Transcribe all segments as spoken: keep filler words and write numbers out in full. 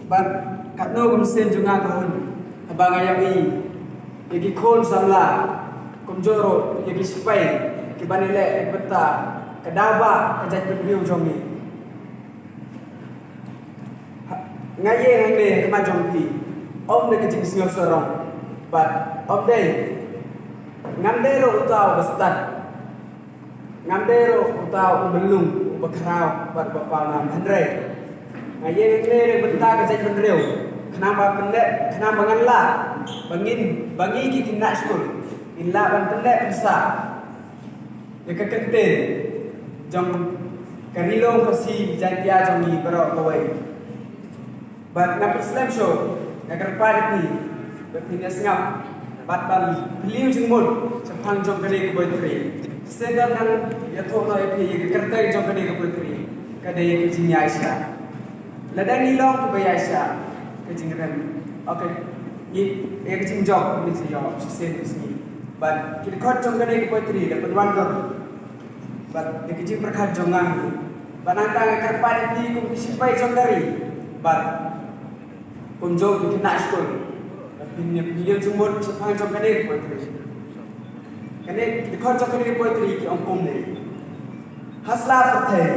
Bad katno ka mynsiem jong nga ka hun haba nga ïohi ïa ki khun samla, kumjuh ruh ïa ki sipai kiba ïaleh ïa ka bynta ka daw ba ka jaitbynriew jong ngi. Nga ïeng hangne ha khmat jong phi, ym da ka jingsngew sarong bad ym dei, ngam dei ruh uta uba stad, ngam dei ruh uta uba lung, uba khraw bad uba pawnam, hynrei nga ïeng hangne na ka bynta ka jaitbynriew, khnang ba pyndep, khnang ba ngan lah, ba ngin, ba ngi ki khynnah skul ngin lah ban pyndep pynsah ïa ka kyntien jong ka Ri Lum Khasi Jaiñtia jong ngi baroh kawei. Bad nga pyrshang shuh, nga kyrpad ïa phi ba phin ïa sngap bad ban phylliew jingmut shaphang jong kane ka poetry. Shisien ngan ïathuh noh ïa phi ïa ka kyrteng jong kane ka poetry, ka dei ka jingïaishah. Lada ngi long kiba ïaishah, ka jingrem, okay, ngi, ïa ka jingjop ngi sa ïoh shisien ka sngi. Bad ki dkhot jong kane ka poetry da pynwandur bad da ka jingpyrkhat jong nga hi. Bad nangta nga kyrpad ïa phi kum ki sipai jong ka ri bad kumjuh ki khynnah skul, ba phin ïa phylliew jingmut shaphang jong kane ka poetry. Kane, ki dkhot jong kane ka poetry ki ong kumne: Ha sla pyrthei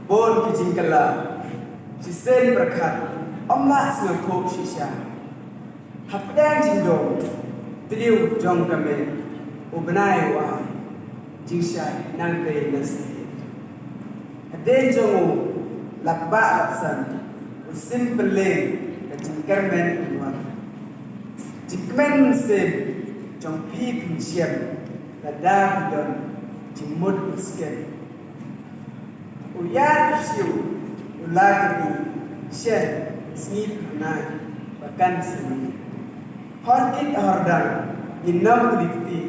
bun ki jingkylla, shisien pyrkhat ym lah sngewthuh shisha. Hapdeng jingdum thliew jong ka miet, u bnai u ai jingshai nangtei nangshai. Hadien jong u lap bah lap san, u sim pynleng ka jingkyrmen u wan. Jingkmen mynsiem jong phi phin shem lada phi don jingmut u skhem. U ïaid u siew u la kyrpad, shen sngi phyrnai ba kan sngewbha. Hor kit hor dang ngin nang kli kti,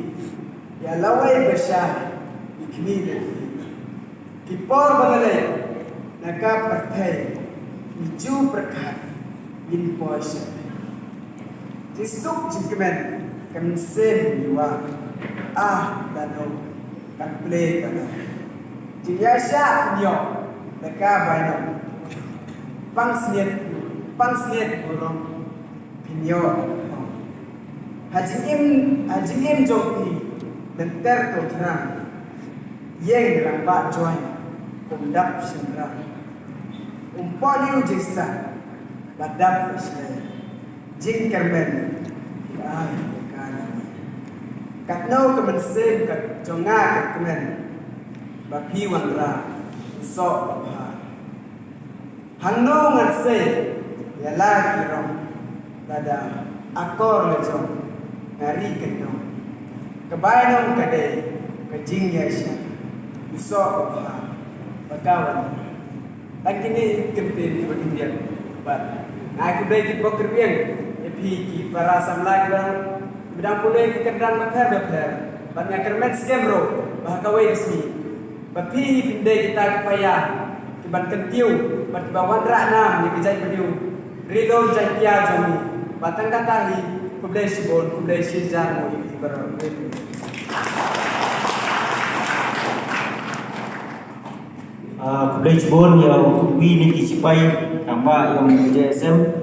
ïa lawei ba shai i khmih na kti. Ki por ba la leit na ka pyrthei, ngi ju pyrkhat ngin poi sha phi. Jisuk jingkmen ka mynsiem ngi wan, ah lano kan plie ka la. Jingïaishah phin ïoh da ka bainong, pang sniet, pang sniet burom phin ïoh. Ha jingim, ha jingim jong phi lynter to thrang, ïeng rangbah joi kum dap shynrang. Um pohliew jingstad ba dap shlei, jingkyrmen phi ai ïa ka lawei. Katno ka mynsiem ka jong nga ka kmen ba phi wanrah u soh u bha. Hangno ngan sei ïa la ki rong, lada akor la jong nga ri kyndong. Ka bainong ka dei ka jingïaishah, u soh u bha ba ka wan. Tang kine ki kyntien kiba khyndiat. Bad nga ai khublei ki bok ki rwieng ïa phi ki para samla kiba dang, kiba dang pule ki kyrdan bapher bapher. Bad nga kyrmen skhem ruh ba ha kawei ka sngi ba phi phin dei kita ki paia kiban kyntiew bad kiba wanrah nam ïa ka jaitbynriew Ri Lum Jaiñtia jong ngi. Bad tang kata hi, khublei shibun, khublei shihajar nguh ïa phi baroh. Ah, khublei shibun ïa uwei na ki sipai rangbah jong ka J S M.